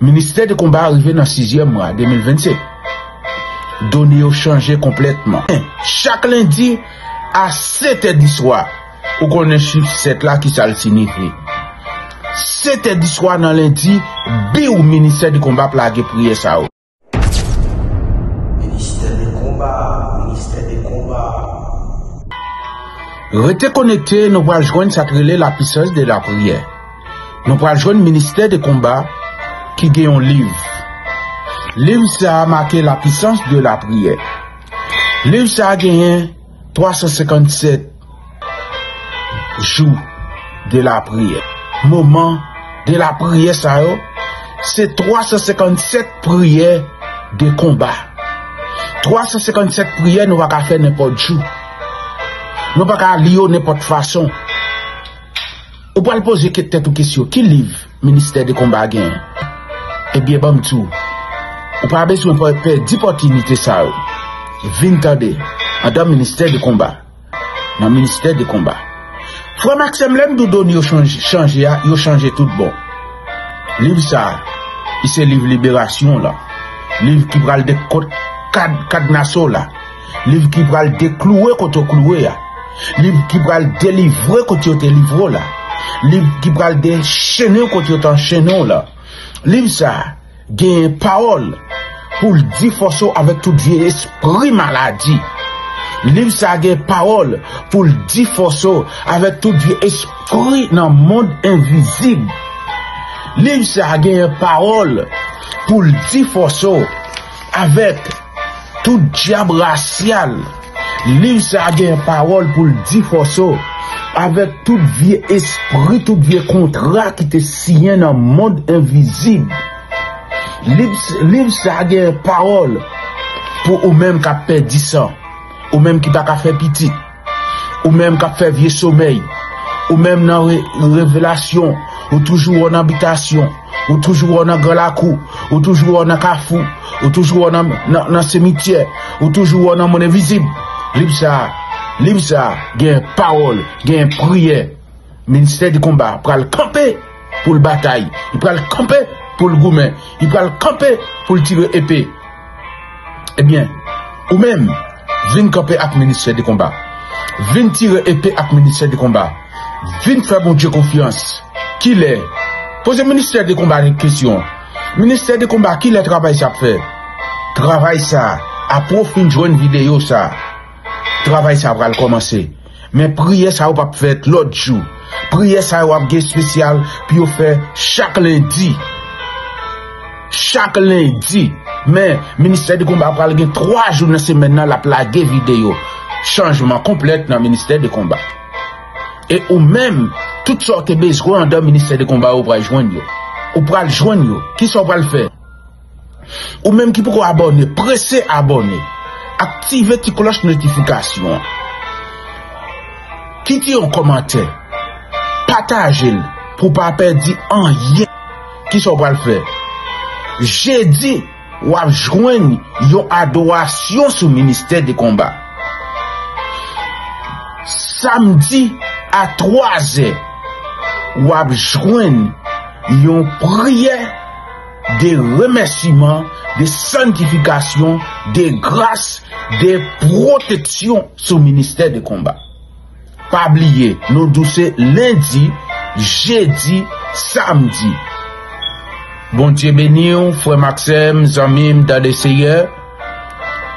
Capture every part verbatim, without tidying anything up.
Ministè de Konba rive nan sizyèm mwa de mil vennsenk. Done yo chanje konplètman. Chak lendi, a sèt è di swa, ou konnen chif sèt la, ki sa l siyifi. Sèt è di swa nan lendi, biw, Ministè de Konba ap lage priyè sa yo. Ministè de Konba, Ministè de Konba. Rete konekte, nou pral jwenn sa k rele la puissance de la prière. Nou pral jwenn Ministè de Konba ki gen yon liv. Liv sa a make la puissance de la prière. Liv sa a genyen twa san senkann sèt jou de la priyè. Moman de la priyè sa yo, se twa san senkann sèt priyè de konba. Twa san senkann sèt priyè nou pa ka fè nenpòt jou. Nou pa ka li yo nenpòt fason. Ou pral poze ke-, tèt ou kesyon, ki liv Ministè de Konba genyen? Ebyen, ban m di w, ou pa bezwen pè-, pèdi opòtinite sa yo. Vin tande, andan Ministè de Konba. Nan Ministè de Konba. Frè m ak sè m, lè m di w done yo chanje, chanje a, yo chanje tout bon. Liv sa a, li se liv liberasyon w la. Liv ki pral dekont kad-, kadnase w la. Liv ki pral deklouwe kote w klouwe a. Liv ki pral delivre kote yo te livre w la. Liv ki pral dechennen w kote yo te anchennen w la. Liv sa a genyen pawòl pou l difòse w avèk tout vye espri maladi. Liv sa a gen pawòl pou l difòse w avèk tout vye espri nan mond envizib. Liv sa a genyen pawòl pou l difòse w avèk tout dyab rasyal. Liv sa a gen pawòl pou l difòse w avèk tout vye espri, tout vye kontra ki te siyen nan mond envizib. Liv, liv sa a gen pawòl pou ou menm k ap pèdi san, ou menm ki pa ka fè pitit, ou menm k ap fè vye somèy, ou menm nan re-, revelasyon, ou toujou wè w nan bitasyon, ou toujou wè w nan gran lakou, ou toujou wè w nan kafou, ou toujou wè w nan, nan, nan simityè, ou toujou wè w nan mond envizib. Liv sa a, liv sa a, gen pawòl, gen priyè. Ministè de Konba pral kanpe pou l batay, li pral kanpe pou l goumen, li pral kanpe pou l tire epe. Ebyen, ou menm, vin kanpe ak Ministè de Konba. Vin tire epe ak Ministè de Konba. Vin fè Bondye konfyans. Kilè? Poze Ministè de Konba kesyon. Ministè de Konba, kilè travay sa ap fè? Travay sa, apre w fin jwenn videyo sa, travay sa pral kòmanse. Men priyè sa yo p ap fèt lòt jou. Priyè sa yo ap gen espesyal pou yo fè chak lendi. Chak lendi. Men, Ministè de Konba pral gen twa jou nan semèn nan, l ap lage videyo. Chanjman konplèt nan Ministè de Konba. E ou menm, tout sa w te bezwen andan Ministè de Konba, ou pral jwenn yo. Ou pral jwenn yo. Kisa w pral fè? Ou menm ki poko abòne, prese abòne. Aktive ti klòch notifikasyon an. Kite yon kòmantè. Pataje l pou w pa pèdi anyen. Kisa w pral fè? Jedi, w ap jwenn yon adorasyon sou Ministè de Konba. Samdi a twa zè, w ap jwenn yon priyè de remèsiman, de sanntifikasyon, de gras, de pwoteksyon sou Ministè de Konba. Pa bliye, nou di w se lendi, jedi, samdi. Bondye beni w, frè m ak sè m, zanmi m dan le Seyè.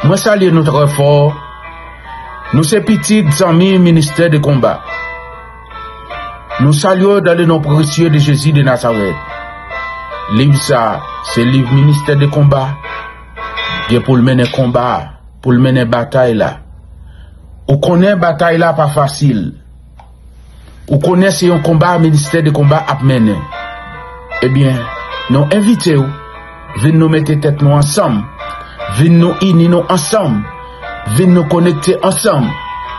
Mwen salye nou trè fò. Nou se pitit, zanmi Ministè de Konba. Nou salye w dans le nom précieux de Jésus de Nazareth. Liv sa, se liv Ministè de Konba. Gen pou l mennen konba, pou l mennen batay la. Ou konnen batay la pa fasil. Ou konnen se yon konba Ministè de Konba ap mennen. Ebyen, nou envite w, vin nou mete tèt nou ansanm, vin nou ini nou ansanm, vin nou konekte ansanm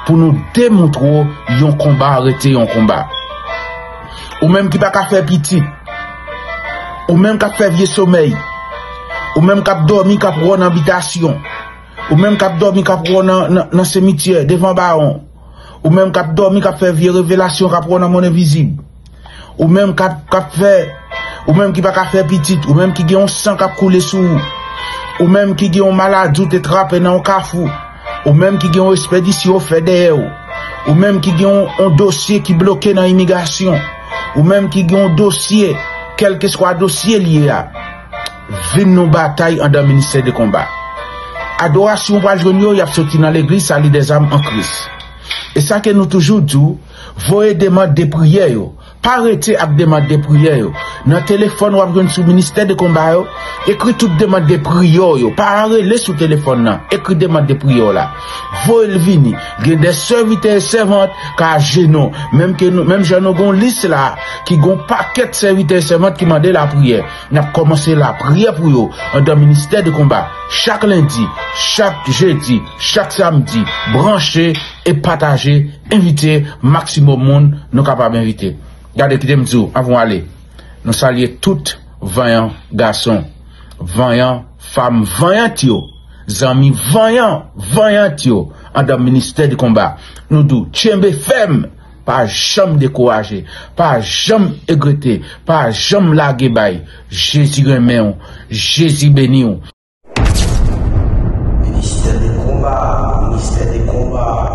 pou nou demontre w yon konba rete yon konba. Ou menm ki pa ka fè pitit, ou menm k ap fè vye somèy, ou menm k ap dòmi, k ap wè w nan bitasyon, ou menm k ap dòmi, k ap wè w nan, nan, nan simityè, devan bawon, ou menm k ap dòmi, k ap fè vye revelasyon, k ap wè w nan mond envizib, ou menm k ap, k ap fè, Ou menm ki pa ka fè pitit, ou menm ki gen yon san k ap koule sou ou, ou menm ki gen yon maladi ou te trape nan yon kafou, ou menm ki gen yon espedisyon ou fè dèyè w, ou menm ki gen yon, yon dosye ki bloke nan imigrasyon, ou menm ki gen yon dosye, kèlkeswa dosye l ye a, vin nou batay anndan ministè de konba. Adorasyon ou pral jwenn yo, y ap soti nan legliz Salut des âmes en Christ. E sa ke nou toujou di w, voye demann de priyè yo. Pa rete ak demann de priyè yo. Nan telefòn w ap jwenn sou ministè de konba yo, ekri tout demann de priyè yo. Pa rele sou telefòn nan, ekri demann de priyè w la. Voye l vini. Gen de sèvitè e sèvant ka ajenou. Menm ke nou, menm jan nou gon lis la, ki gon pakèt sèvitè e sèvant ki mande lapriyè. N ap kòmanse lapriyè pou yo, anndan ministè de konba. Chak lendi, chak jedi, chak samdi, branche e pataje, envite maksimòm moun nou kapab envite. Gade, kite m di w, anvan w ale, nou salye tout vanyan gason, vanyan fanm, vanyant yo, zanmi vanyan, vanyant yo, anndan ministè de konba. Nou di w, tchenbe fèm, pa janm dekouraje, pa janm egrete, pa janm lage bay. Jezi renmen w, Jezi beni w. Ministè de konba, ministè de konba.